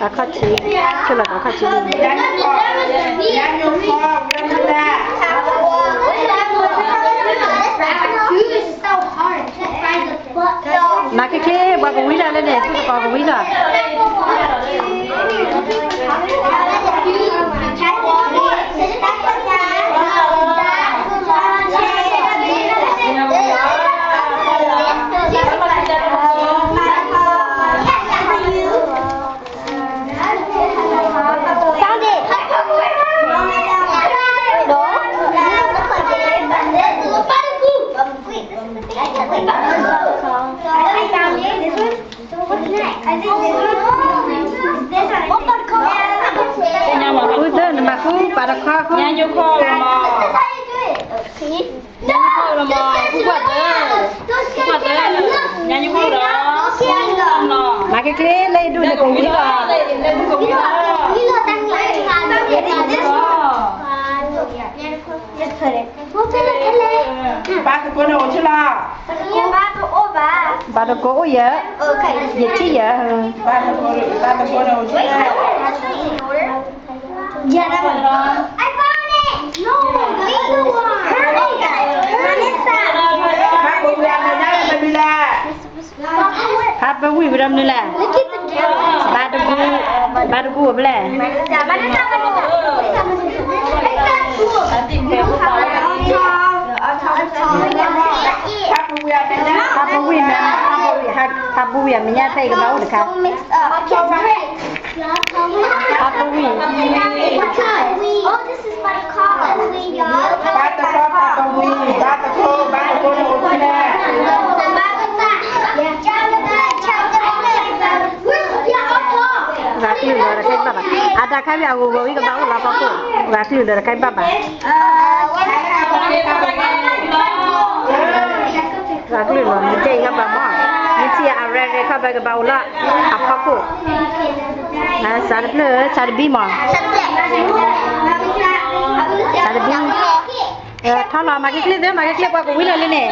ခီၣ်ဆံ, ဆိလီၤသးခီၣ်ဆံလံ. မၤချ့ချ့ ပှၤကဝံၤလီၤလၢန့ၣ် သူၣ်ကပီၤကဝံၤလီၤ. ဃုသၢ နမၤဃု ပာ်တခီဃု, ညါညိခီလီၤမး, ညါညိခီလီၤမး, ဃုကွၢ်သၢ, ဃုကွၢ်သၢ, ညါညိခီလီၤ. မၤချ့ချ့ လၢယဒူၣ်န့ၣ်ကဝံၤလီၤ, ကဝံၤလီၤ. ဘၣ်သကိးန့ၣ်အိၣ်ဆူၣ်လီၤ. ဘၣ်သကိးအိၣ်ယဲၢ်, ယထံၣ်ယဲၢ်, ဘၣ်သကိးန့ၣ်အိၣ်ဆူၣ်လီၤ. ဟးပဝံၣ်ဝဲဒၣ်မနုၤလဲၣ်, ဘၣ်တဘူ, ဘၣ်တဘူအိၣ်ဖဲလဲၣ်. ဟးပဝံၣ်မ့ၢ်, ဟးပဝံၣ်, ဟးပဝံၣ်အမဲာ်ညါဖဲအံၤကဘၣ်အိၣ်တခါ. ဟးပဝံၣ်, ဘၣ်တခီ, ဟးပဝံၣ်, ဘၣ်တခီ, ဘၣ်တခီန့ၣ်အိၣ်ဖဲလဲၣ်. ဂၤကလုာ်လီၤတခါဘၣ်ဘၣ်, အတၢ်ခါဝံၤအဂီၤဂီၤဝံၤကဘၣ်အိၣ်လီၤဖီခိၣ်, ဂၤကလုာ်လီၤတခါဘၣ်ဘၣ်. ဂၤကလုာ်လီၤ မ့ၢ်ကဲအံၤခီဘၣ်မး, မ့ၢ်ထံၣ်အရဲရဲခီဘၣ်ကဘၣ်အိၣ်လီၤ, အဖီခိၣ်, စးတဖျၢၣ်, စးတဘံမး, စးတဘံ, ထီလီၤ မၤချ့ချ့သ့, မၤချ့ချ့ ပှၤကဝံၤလီၤလံန့ၣ်,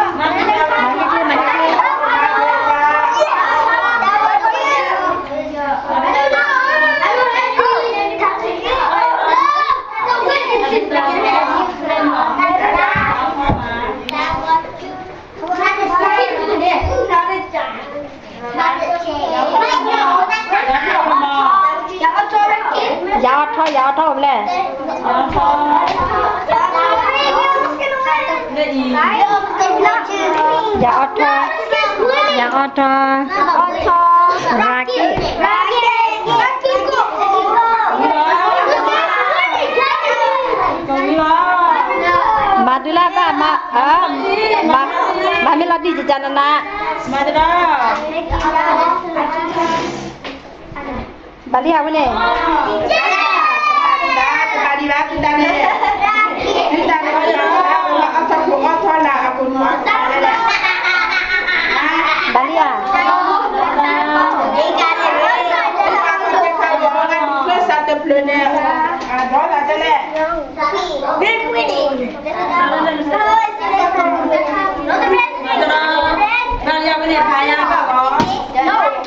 မၤချ့ချ့ မၤချ့ချ့. ယၤအီထီ, ယၤအီထီအိၣ်ဖဲလဲၣ်. ယၤအီထီ, ယၤအီထီ, ရၤက့ၣ်, မၤဒုးလၢဘၣ်, မၤမ့ၢ်လီၤဒံၣ်ကကနနၤ, ဘၣ်လံဧါဝဲန့ၣ်. ဘၣ်လံဧါ.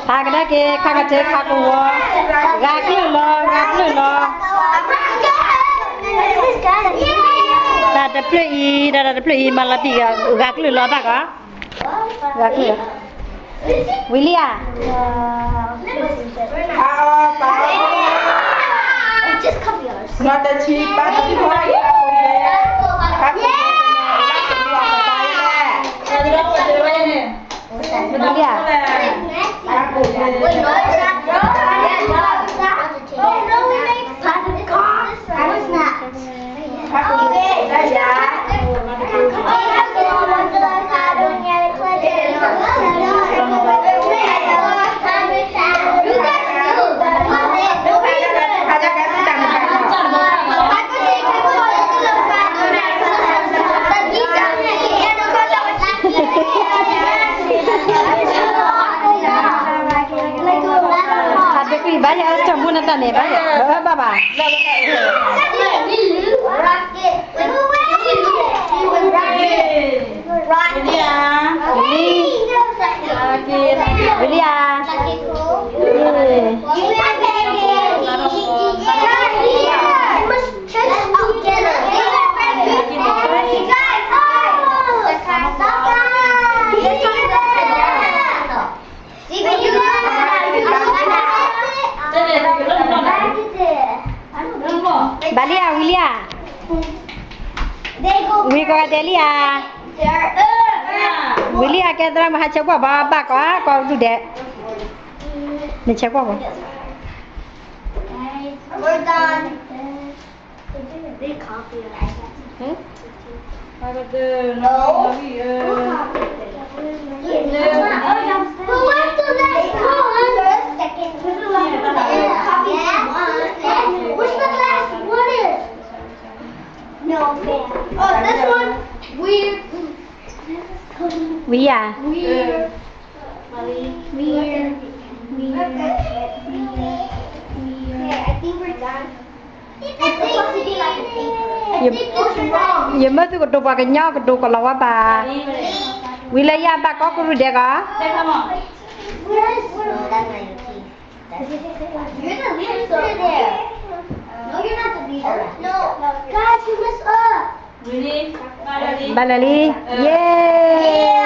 ဖးကဒါက့ၤ ခါကတၢၢ် ခါကဝီၤ, ဂၤကလုာ်လီၤ, ဂၤကလုာ်လီၤ. တၢ်တဖျၢၣ်အံၤ, တၢ်တဖျၢၣ်အံၤ မၤလီၤတံၢ်ဂၤကလုာ်လီၤဘၣ်ကီး, ဂၤကလုာ်, ဝံၤလံဧါ. ဝံၤလံဧါ. Happy ဘၣ်ယၤ အီၣ်တၢ်မူနတၢ်န့ၣ် ဘၣ်ယၤ ဘၣ်ဘၣ်ဘၣ်. ဝံၤလံဧါ. ဘၣ်လံဧါ ဝံၤလံဧါ, ဝံၤကိးဂၤဒဲးလံဧါ, ဝံၤလံဧါ, ကဲသရၣ်မုၣ်ဟးဆၢကွၢ်ဘၣ် ဘၣ်ကီး ကီးဒူၣ်ဒဲး, နဆၢကွၢ်ဘၣ်. Where? Where? Where? Where? Where? Where? I think we're done. It's supposed to be like a paper. ယမ့ၢ်သုကတိၤပှၤကညီကတိၤကလီၤဝဲဘၣ်. ဝံၤလၢယဘၣ်ကီးကရူၢ်ဒဲးကီး. You're the leader there. No, you're not the leader. No. Guys, you messed up. ဘၣ်လၢာ်လံ, ယ့ၢ်.